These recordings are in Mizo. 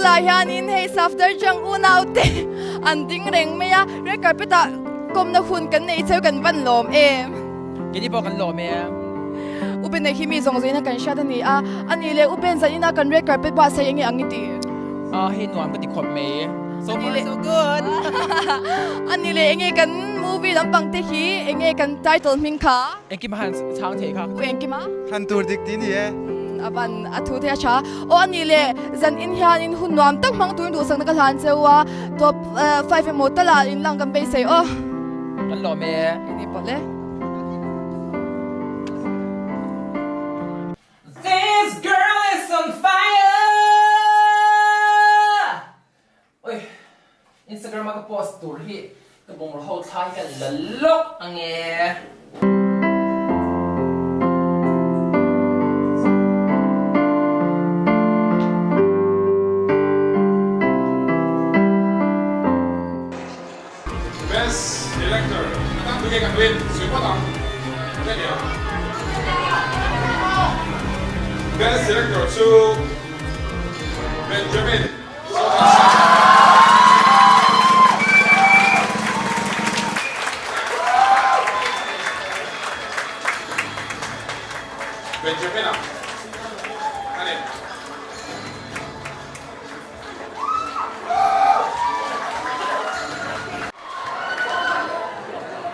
bulah hianin hei Safdarjung unaute an ding reng mai a, red carpet ah kawmna hun kan nei cheu kan van lawm em. Keini pawh kan lawm e. U Ben hi mi zawng zawngin a kan hriat a ni a, a nih leh U Ben zanin a kan red carpet buatsaih enge ang i ti? A hei nuam ka ti khawp mai. So far so good. A nih leh enge kan movie lampang te hi enge kan title hming kha? Engkim a han chhang thei kha. U engkim a? Thlan tur dik ti ni e. A van a thu thei a tha. Aw a nih leh zan in hianin hun nuam tak hmang turin duhsakna ka hlan cheu a, top 5 emaw tala in lang kan beisei aw. Kan lawm e. Ini pawh le. This girl is on fire! Oi, Instagram a ka post tur hi ka bungraw ho thla hi ka la lawk ange. Best Director atan tunge kan win zui phawt ang tunge nia Best Director chu Benjamin Zothansanga. Benjamin-a a ni.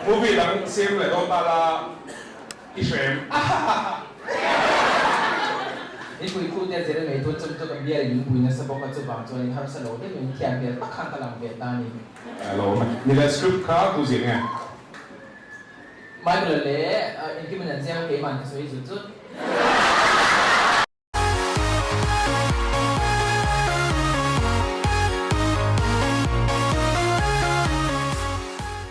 Movie dang siam leh dawn ta la i hrem ahahaha. Mipui khu te zir ngei thu chum chu kan bial in pui nasa bawk a chuvang chuan in harsa lo deuh in thiam hmel tak khan ka lang ve ta a ni. Alo ni le script kha tu zir nge? Michael leh engkim in an ziak a keimah an ka sawi zut zut.